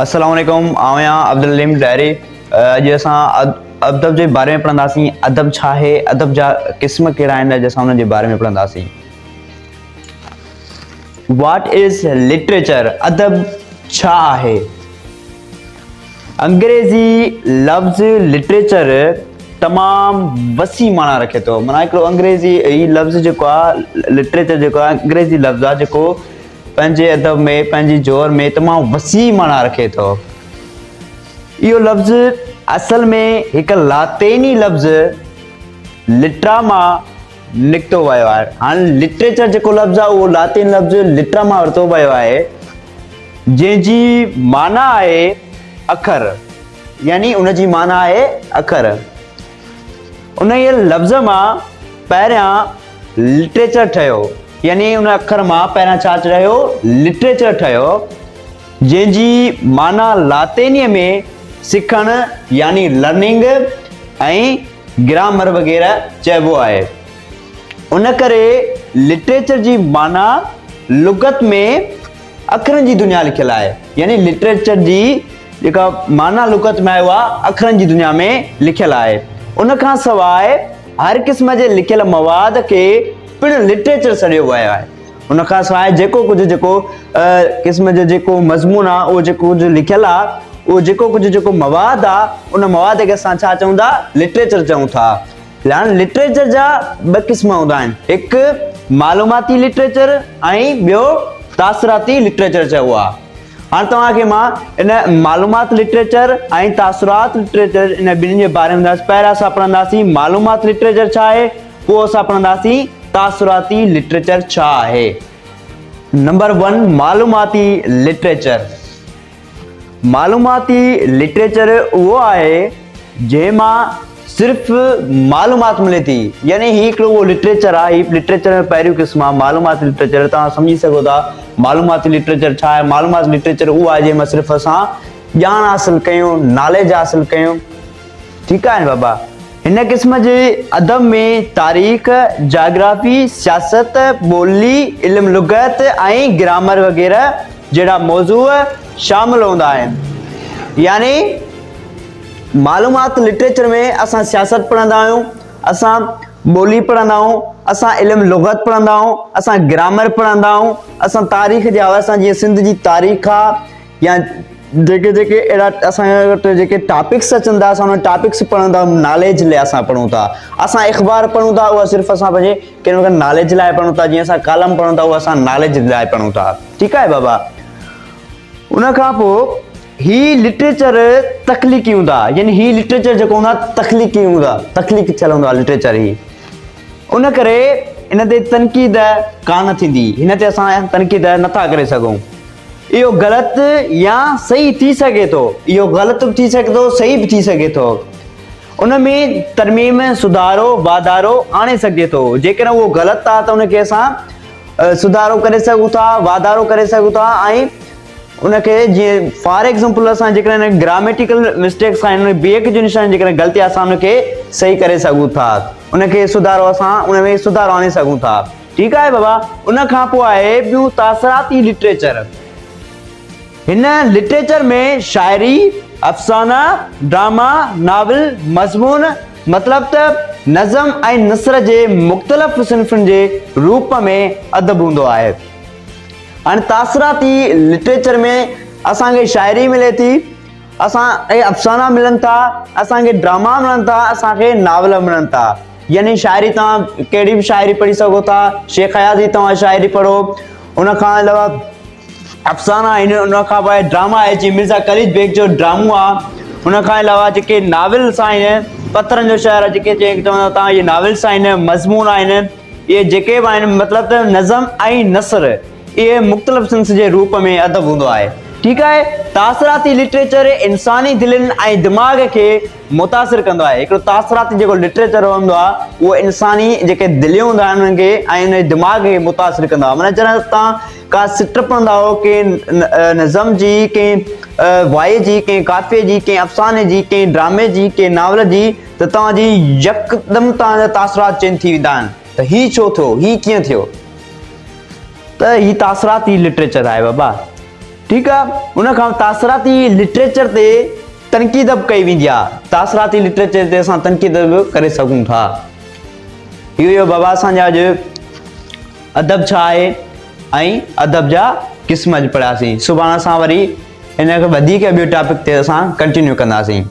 السلام عليڪم آئون آهيان عبدالعليم ڊائري اڄ اسان ادب جي باري ۾ پڙهنداسين ادب ڇا آهي ادب جا قسم ڪهڙا آهن اڄ اسان انهن جي باري ۾ پڙهنداسين واٽ از لٽريچر ادب ڇا آهي انگريزي لفظ لٽريچر تمام وسيع معنيٰ رکي ٿو معنيٰ هڪڙو انگريزي هي لفظ جيڪو آهي لٽريچر جيڪو آهي انگريزي لفظ آهي جيڪو پنهنجي ادب ۾ پنهنجي جوهر ۾ تمام وسيع معنيٰ رکي ٿو. اهو لفظ اصل ۾ هڪ لاطيني لفظ لٽرا مان نڪتو ويو آهي. هاڻ لٽريچر جيڪو لفظ آهي اهو لاطين لفظ لٽرا مان ورتو ويو آهي جنهن جي معنيٰ آهي اکر يعني ان جي معنيٰ آهي اکر. انهيء لفظ مان پهريان لٽريچر ٺهيو يعني ان اکر مان پهريان ڇا ٺهيو؟ لٽريچر ٺهيو جنهن جي معنيٰ لاطينيء ۾ سکڻ يعني لرننگ ۽ گرامر وغيره چئبو آهي. ان ڪري لٽريچر جي معنيٰ لغت ۾ اکرن جي دنيا لکيل آهي يعني لٽريچر جي جيڪا معنيٰ لغت ۾ آهي اها اکرن جي دنيا ۾ لکيل آهي. ان کان سواء هر قسم جي لکيل مواد کي پڻ لٽريچر سڏيو ويو آهي. ان کان سواء جيڪو ڪجهه جيڪو قسم جو جيڪو مضمون آهي اهو جيڪو ڪجهه لکيل آهي اهو جيڪو ڪجهه جيڪو مواد آهي ان مواد کي اسان ڇا چئون ٿا لٽريچر چئون ٿا. هاڻ لٽريچر جا ٻه قسم هوندا آهن هڪ معلوماتي لٽريچر ۽ ٻيو تاثراتي لٽريچر چئبو آهي. هاڻ توهان کي مان ان معلومات لٽريچر ۽ تاثرات لٽريچر ان ٻنهي جي باري ۾ ٻڌايس. پهريان اسان پڙهنداسين معلومات لٽريچر ڇا آهي، پوء اسان پڙهنداسين تاثراتي لٽريچر ڇا آهي. نمبر ون معلوماتي لٽريچر. معلوماتي لٽريچر اهو آهي جنهن مان صرف معلومات ملي ٿي يعني هي هڪڙو اهو لٽريچر آهي هي لٽريچر ۾ پهريون قسم آهي معلوماتي لٽريچر توهان سمجهي سگهو ٿا معلوماتي لٽريچر ڇا آهي معلوماتي لٽريچر اهو آهي جنهن مان صرف اسان ڄاڻ حاصل ڪيون ناليج حاصل ڪيون ٺيڪ آهي بابا هن قسم جي ادب ۾ تاريخ جاگرافي سياست ٻولي علم لغت ۽ گرامر وغيره جهڙا موضوع شامل هوندا آهن يعني معلومات لٽريچر ۾ اسان سياست پڙهندا آهيون، اسان ٻولي پڙهندا آهيون، اسان علم لغت پڙهندا آهيون، اسان گرامر پڙهندا آهيون، اسان تاريخ جي حوالي سان جيئن سنڌ جي تاريخ آ يا جيڪي جيڪي اهڙا اسان وٽ جيڪي ٽاپڪس اچن ٿا اسان انهن ٽاپڪس پڙهندا آهيون ناليج لاء اسان پڙهون ٿا اسان اخبار پڙهون ٿا اها صرف اسان پنهنجي ڪنهن وقت ناليج لاء پڙهون ٿا جيئن اسان ڪالم پڙهون ٿا اها اسان ناليج لاء پڙهون ٿا ٺيڪ آهي بابا ان کان پوء هي لٽريچر تخليقي هوندا يعني هي لٽريچر جيڪو هوندا تخليقي هوندا تخليق ٿيل هوندو آهي لٽريچر هي ان ڪري ان تي تنقيد ڪانه ٿيندي هن تي اسان تنقيد نٿا ڪري سگهون اهو غلط يا صحيح ٿي سگهي ٿو اهو غلط به ٿي سگهي ٿو صحيح به ٿي سگهي ٿو ان ۾ ترميم سڌارو واڌارو آڻي سگهجي ٿو جيڪڏهن اهو غلط آهي ته ان کي اسان سڌارو ڪري سگهون ٿا واڌارو ڪري سگهون ٿا ۽ ان کي جيئن فار ايگزامپل اسان جيڪڏهن گراميٽيڪل مسٽيڪس آهن ان بيهڪ جو نشان جيڪڏهن غلطي آهي اسان ان کي صحيح ڪري سگهون ٿا ان کي سڌارو اسان ان ۾ سڌارو آڻي سگهون ٿا ٺيڪ آهي بابا ان کان پوء آهي ٻيون تاثراتي لٽريچر هن لٽريچر ۾ شاعري افسانا ڊراما ناول مضمون مطلب ته نظم ۽ نثر جي مختلف صنفن جي روپ ۾ ادب هوندو آهي هاڻي تاثراتي لٽريچر ۾ اسان کي شاعري ملي ٿي، اسان کي افسانا ملن ٿا، اسان کي ڊراما ملن ٿا، اسان کي ناول ملن ٿا. يعني شاعري توهان ڪهڙي به شاعري پڙهي سگهو ٿا، شيخ اياز جي توهان شاعري پڙهو، ان کان علاوه افسانا آهن، ان کان پوء ڊراما آهي جيئن مرزا قليچ بيگ جو ڊرامو آهي، ان کان علاوه جيڪي ناولس آهن، پٿرن جو شهر جيڪي چوندا توهان اهي ناولس آهن، مضمون آهن. اهي جيڪي به آهن مطلب ته نظم ۽ نثر اهي مختلف صنف جي روپ ۾ ادب هوندو آهي. ٺيڪ آهي تاثراتي لٽريچر انساني دلين ۽ دماغ کي متاثر ڪندو آهي. هڪڙو تاثراتي جيڪو لٽريچر هوندو آهي اهو انساني جيڪي دليون هوندا آهن انهن کي ۽ ان جي دماغ کي متاثر ڪندو آهي. معنيٰ جڏهن توهان ڪا سٽ پڙهندا آهيو ڪنهن نظم جي ڪنهن وائي جي ڪنهن ڪافيء جي ڪنهن افساني جي ڪنهن ڊرامي جي ڪنهن ناول جي ته توهان جي يڪدم توهان جا تاثرات چينج ٿي ويندا آهن ته هي ڇو ٿيو هي ڪيئن ٿيو ته هي تاثراتي لٽريچر آهي بابا. ٺيڪ آ ان کان تاثراتي لٽريچر تي تنقيد به ڪئي ويندي آ تاثراتي لٽريچر تي اسان تنقيد به ڪري سگهون ٿا. اهو اهو بابا اسان جا اڄ ادب ڇا آهي ۽ ادب جا قسم اڄ پڙهياسين. سڀاڻ اسان وري ان کان وڌيڪ ٻيو ٽاپڪ تي اسان ڪنٽينيو ڪنداسين.